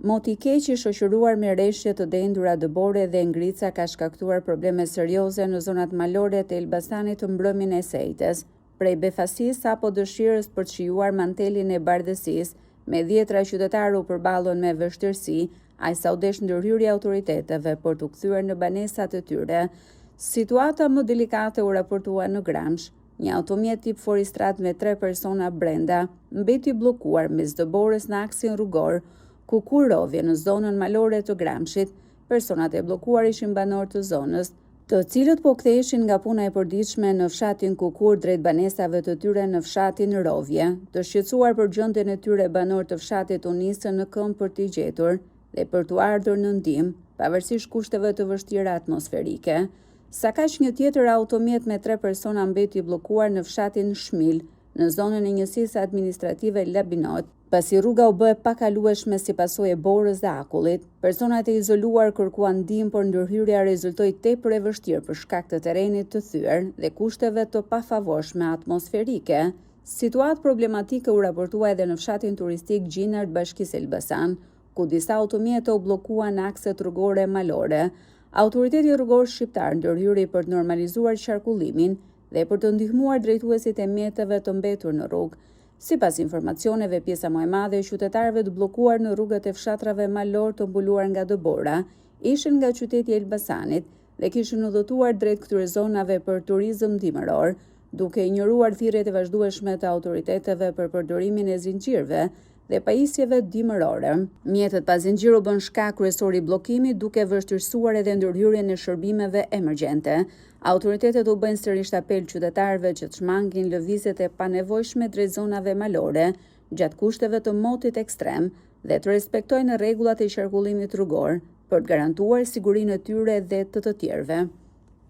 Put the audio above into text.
Moti i keq i shoqëruar me reshje të dendura dëbore dhe ngrica ka shkaktuar probleme serioze në zonat malore të Elbasanit të mbrëmjen e së enjtes. Prej befasisë apo dëshirës për të shijuar mantelin e bardhësisë, me dhjetra qytetarë u përballën me vështirësi, aq sa u desh ndërhyrja e autoriteteve për t'u kthyer në banesat e tyre. Situata më delikate u raportua në Gramsh. Një automjet tip fuoristradë me tre persona brenda mbeti i bllokuar mes dëborës në aksin rrugor Kukur-Rovje në zonën malore të Gramshit. Personat e bllokuar ishin banorë të zonës, të cilët po ktheheshin nga puna e përditshme në fshatin Kukur drejt banesave të tyre në fshatin Rovje. Të shqetësuar për gjendjen e tyre, banorë të fshatit u nisën në këmbë për t'i gjetur dhe për t'u ardhur në ndihmë, pavarësisht kushteve të vështira atmosferike. Sakaq një tjetër automjet me tre persona mbeti i bllokuar në fshatin Shmil, në zonën e njësisë administrative Labinot, pasi rruga u bë e pakalueshme si pasojë e borës dhe akullit. Personat e izoluar kërkuan ndihmë, por ndërhyrja rezultoi tepër e vështirë për shkak të terrenit të thyer dhe kushteve të pafavorshme atmosferike. Situatë problematike u raportua edhe në fshatin turistik Gjinar të Bashkisë Elbasan, ku disa automjete u bllokuan në akset rrugore malore. Autoriteti Rrugor Shqiptar ndërhyri për të normalizuar qarkullimin dhe për të ndihmuar drejtuesit e mjeteve të mbetur në rrugë. Sipas informacioneve, pjesa më e madhe e qytetarëve të bllokuar në rrugët e fshatrave malorë të mbuluar nga dëbora ishin nga qyteti i Elbasanit dhe kishin udhëtuar drejt këtyre zonave për turizëm dimëror, duke injoruar thirrjet e vazhdueshme të autoriteteve për përdorimin e zinxhirëve dhe pajisjeve dimërore. Mjetet pa zinxhir u bënë shkak kryesor i bllokimit, duke vështirësuar edhe ndërhyrjen e shërbimeve emergjente. Autoritetet u bëjnë sërish apel qytetarëve që të shmangin lëvizjet e panevojshme drejt zonave malore gjatë kushteve të motit ekstrem dhe të respektojnë rregullat e qarkullimit rrugor për të garantuar sigurinë e tyre dhe të të tjerëve.